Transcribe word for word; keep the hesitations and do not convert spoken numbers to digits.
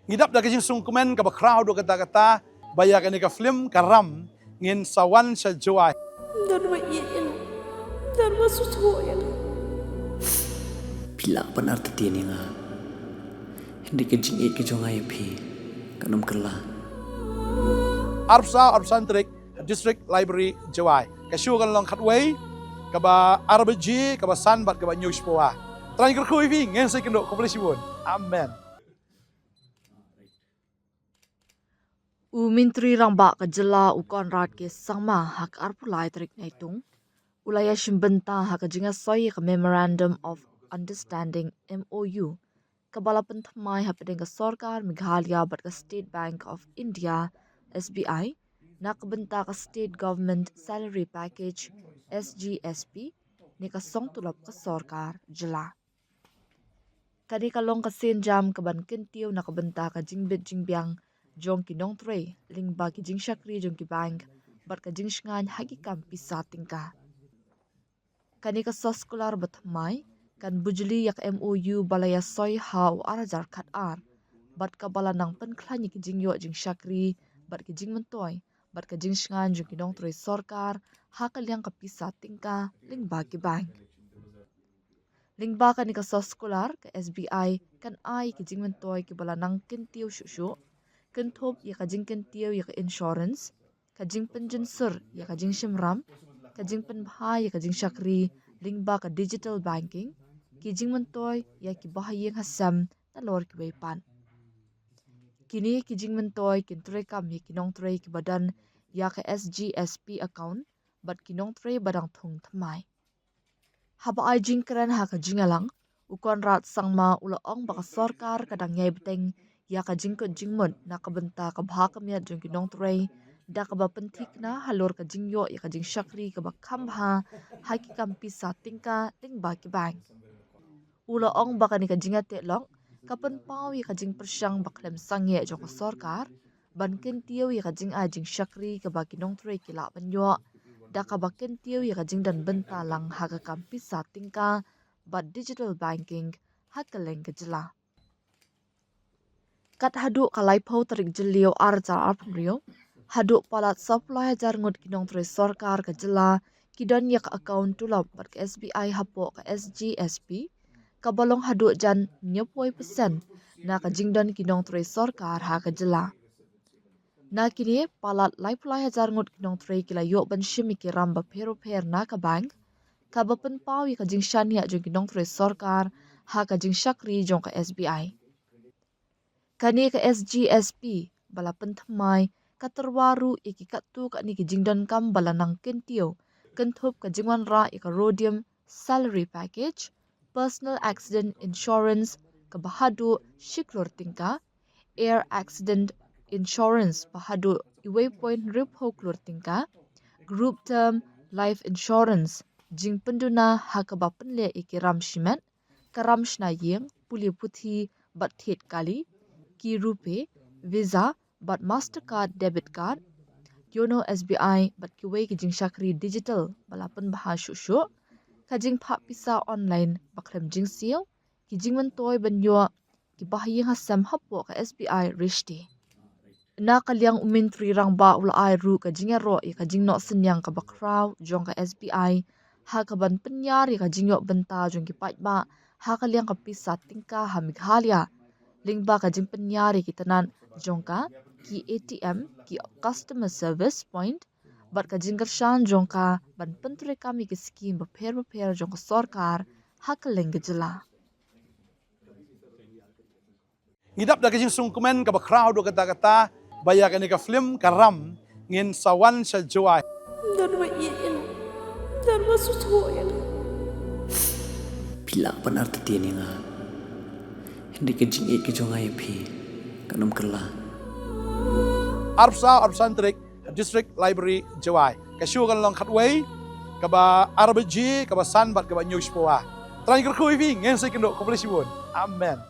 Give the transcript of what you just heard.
Ngi dap da ka jingsngewkmen kaba khraw haduh katta katta ba ïa kane ka film Ka Ram ngin sa wan sha Jowai. Don ba ïeit ïa nga. Don ba sngewthuh ïa nga. Phi lah ban artatien ïa nga. Hynrei ka jingïeit ka jong nga ïa phi kan ym kylla. Arphew saw arphew san tarik, District Library, Jowai. Ka show kan long khatwei, kaba ar baje, kaba san bad kaba hynñiew shiphew. Trai kyrkhu ïa phi, ngin sa ïakynduh, khublei shibun. Amen. U Myntri Rangbah ka jylla u Conrad K Sangma ha ka arphew lai tarik Naitung u la ïashim bynta ha ka jingïasoi ïa ka Memorandum of Understanding, M O U, kaba la pynthymmai hapdeng ka sorkar Meghalaya bad ka State Bank of India, S B I, na ka bynta ka State Government Salary Package, S G S P, ne ka song tulop ka sorkar jylla. Kane ka long ka sienjam kaban kyntiew na ka bynta ka jingbit jingbiang jong ki nongtrei lyngba ki jingshakri jong ki bank bad ka jingshngaiñ ha ki kam pisa tyngka. Kane ka soskular bathymmai kan bujli ïa ka M O U ba la ïasoi ha u ar hajar khatar bad kaba la nang pynkhlaiñ ïa ki jingïoh jingshakri bad ki jingmyntoi bad ka jingshngaiñ jong ki nongtrei sorkar ha ka liang ka pisa tyngka lyngba ki bank. Lyngba kane ka soskular, ka S B I kan ai ki jingmyntoi kiba la nang kyntiew shuh shuh, kynthup ïa ka jingkyntiew ïa ka insurance, ka jingpynjynsur ïa ka jingshimram, ka jingpynbha ïa ka jingshakri lyngba ka digital banking, ki jingmyntoi ïa ki bahaïing hasem nalor kiwei pat. Kine ki jingmyntoi kin treikam ïa ki nongtrei kiba don ïa ka S G S P account bad ki nongtrei ba dang thung thymmai. Haba ai jingkren ha ka jingïalang, u Conrad Sangma u la ong ba ka sorkar ka dang ïai bteng ïa ka jingkut jingmut na ka bynta ka bha ka miat jong ki nongtrei da kaba pynthikna halor ka jingïoh ïa ka jingshakri kaba kham bha ha ki kam pisa tyngka lyngba ki bank. U la ong ba kane ka jingïateh lok ka pynpaw ïa ka jingpyrshang ba khlem sangeh jong ka sorkar ban kyntiew ïa ka jingai jingshakri kaba ki nongtrei ki lah ban ïoh da kaba kyntiew ïa ka jingdon bynta lang ha ka kam pisa tyngka bad digital banking ha kylleng ka jylla. Kat haduh ka laiphew tarik Jylliew ar hajar arphew hynriew, haduh palat sawphew lai hajar ngut ki nongtrei sorkar ka jylla ki don ïa ka account tulop bad ka S B I hapoh ka S G S P, kaba long haduh jan hynñiewphew percent na ka jingdon ki nongtrei sorkar ha ka jylla. Na kine, palat laiphew lai hajar ngut ki nongtrei ki la ïoh ban shim ïa ki ram bapher bapher na ka bank, kaba pynpaw ïa ka jingshaniah jong ki nongtrei sorkar ha ka jingshakri jong ka S B I. Kane ka S G S P ba la pynthymmai ka tyrwa ruh ïa ki katto katne ki jingdonkam ba la nang kyntiew, kynthup ka jingwanrah ïa ka Rhodium Salary Package, Personal Accident Insurance kaba haduh shi klur tyngka, Air Accident Insurance ba haduh uwei point hynriewphew klur tyngka, Group Term Life Insurance, jingpynduna ha kaba pynleh ïa ki ram shimet, ka ram shna ïing, pule puthi bad thied kali, ki RuPay, Visa bad Mastercard debit card, Yono S B I bad kiwei ki jingshakri digital ba la pynbha shuh shuh, ka jingphah pisa online ba khlem jingsiew, ki jingmyntoi ban ïoh ki bahaïing hasem hapoh ka S B I Rishti. Na ka liang u Myntri Rangbah u la ai ruh ka jingïaroh ïa ka jingnoh synñiang kaba khraw jong ka S B I ha kaban pynïar ïa ka jingïoh bynta jong ki paidbah ha ka liang ka pisa tyngka ha Meghalaya, lyngba ka jingpynïar ïa ki tnat jong ka, ki A T M, ki customer service point, bad ka jingkyrshan jong ka ban pyntreikam ïa ki skim bapher bapher jong ka sorkar ha kylleng ka jylla. Ngi dap da ka jingsngewkmen kaba khraw haduh katta katta ba ïa kane ka film Ka Ram ngin sa wan sha Jowai. Don ba ïeit ïa nga. Don ba sngewthuh ïa nga. Phi lah ban artatien ïa nga. Hynrei ka jingïeit ka jong nga ïa phi kan ym kylla. Arphew saw arphew san tarik, District Library, Jowai. Ka show kan long khatwei, kaba ar baje, kaba san bad kaba hynñiew shiphew. Trai kyrkhu ïa phi, ngin sa ïakynduh, khublei shibun. Amen.